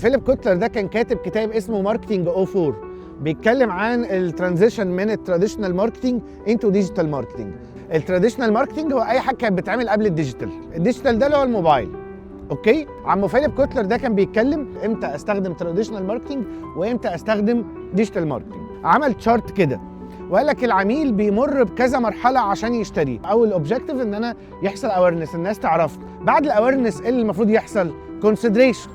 فيليب كوتلر ده كان كاتب كتاب اسمه Marketing 04، بيتكلم عن ال transition من ال traditional marketing into digital marketing. ال traditional marketing هو اي حاجة كانت بتتعمل قبل ال digital. ال digital ده اللي هو الموبايل، okay؟ عمو فيليب كوتلر ده كان بيتكلم امتى استخدم traditional marketing وامتى استخدم digital marketing. عمل chart كده وقال لك العميل بيمر بكذا مرحلة عشان يشتري. اول objective ان انا يحصل awareness، الناس تعرف. بعد ال awareness ايه اللي المفروض يحصل؟ consideration.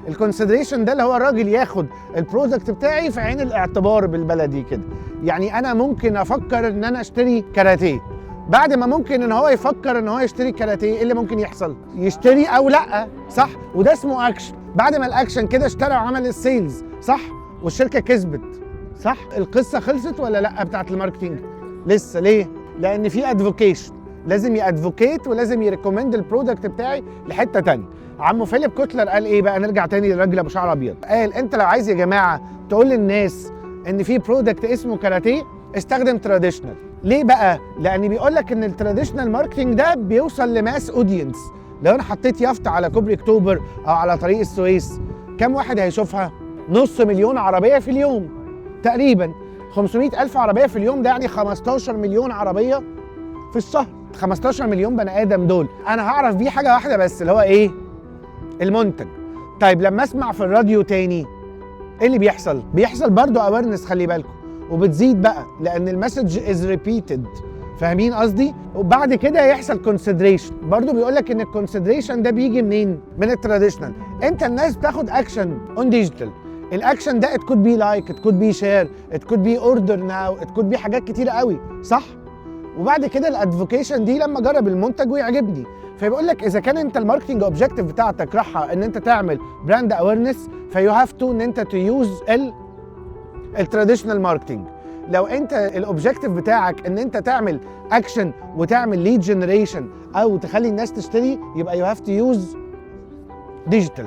ال consideration ده اللي هو الراجل ياخد ال product بتاعي في عين الاعتبار، بالبلدي كده، يعني انا ممكن افكر ان انا اشتري كاراتيه. بعد ما ممكن ان هو يفكر ان هو يشتري كاراتيه، ايه اللي ممكن يحصل؟ يشتري او لا، صح؟ وده اسمه اكشن. بعد ما الاكشن كده اشترى وعمل ال sales، صح؟ والشركة كسبت، صح؟ القصة خلصت ولا لا بتاعت ال marketing؟ لسه. ليه؟ لان في advocation، لازم ي advocate ولازم ي recommend ال product بتاعي لحته تانية. عمو فيليب كوتلر قال ايه بقى؟ نرجع تاني للراجل ابو شعر ابيض. قال انت لو عايز يا جماعة تقول للناس ان في product اسمه كاراتيه، استخدم traditional. ليه بقى؟ لان بيقول لك ان ال traditional marketing ده بيوصل ل mass audience. لو انا حطيت يافطة على كوبري اكتوبر او على طريق السويس، كم واحد هيشوفها؟ نص مليون عربية في اليوم تقريبا. 500 الف عربية في اليوم، ده يعني 15 مليون عربية في الشهر. 15 مليون بني ادم دول انا هعرف بيه حاجة واحدة بس، اللي هو ايه؟ المنتج. طيب لما اسمع في الراديو تاني، ايه اللي بيحصل؟ بيحصل برضو awareness، خلي بالكم، وبتزيد بقى لان ال message is repeated. فاهمين قصدي؟ وبعد كده يحصل consideration. برضو بيقول لك ان ال consideration ده بيجي منين؟ من ال traditional. امتى الناس بتاخد action on digital؟ ال action ده it could be like، it could be share، it could be order now، it could be حاجات كتيرة قوي، صح؟ وبعد كده ال advocation دي لما اجرب المنتج ويعجبني. فبيقول لك اذا كان انت ال marketing objective بتاعتك رايحة ان انت تعمل brand awareness، ف you have to ان انت to use ال traditional marketing. لو انت ال objective بتاعك ان انت تعمل اكشن وتعمل lead generation او تخلي الناس تشتري، يبقى you have to use digital.